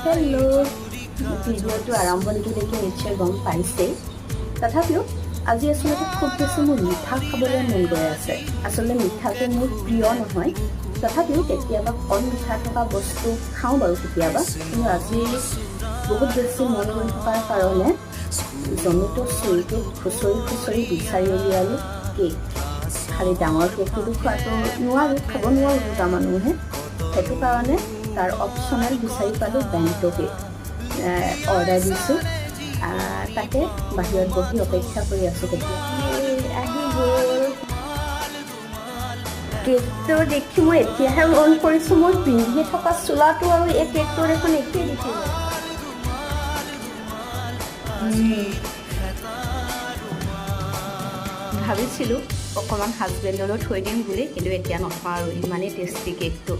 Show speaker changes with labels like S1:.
S1: Hello', ভিডিঅ'টো আৰম্ভণিটো দেখি নিশ্চয় গম পাইছেই। তথাপিও আজি আচলতে খুব বেছি মোৰ মিঠা খাবলৈ মন গৈ আছে। আচলতে মিঠাটো মোৰ প্ৰিয় নহয়, তথাপিও কেতিয়াবা কম মিঠা থকা বস্তু খাওঁ বাৰু কেতিয়াবা। কিন্তু আজি বহুত বেছি মন গৈ থকাৰ কাৰণে জমেট' চুইগিত খুচৰি খুচৰি বিচাৰি উলিয়ালোঁ কেক। খালি ডাঙৰ কেকটোতো খোৱাটো নোৱাৰোঁ, খাব নোৱাৰোঁ দুটা মানুহে। সেইটো কাৰণে তাৰ অপশ্যনেল বিচাৰি পালোঁ বেণ্টো কেক। অৰ্ডাৰ দিছোঁ, তাকে বাহিৰত বহি অপেক্ষা কৰি আছোঁ কেতিয়া আহি গ'ল। কেকটো দেখি মই এতিয়াহে মন কৰিছোঁ, মই পিন্ধি থকা চোলাটো আৰু এই কেকটো দেখোন একেই দেখিব। ভাবিছিলোঁ অকণমান হাজবেণ্ডলৈ থৈ দিম বুলি, কিন্তু এতিয়া নথওঁ আৰু, ইমানেই টেষ্টি কেকটো।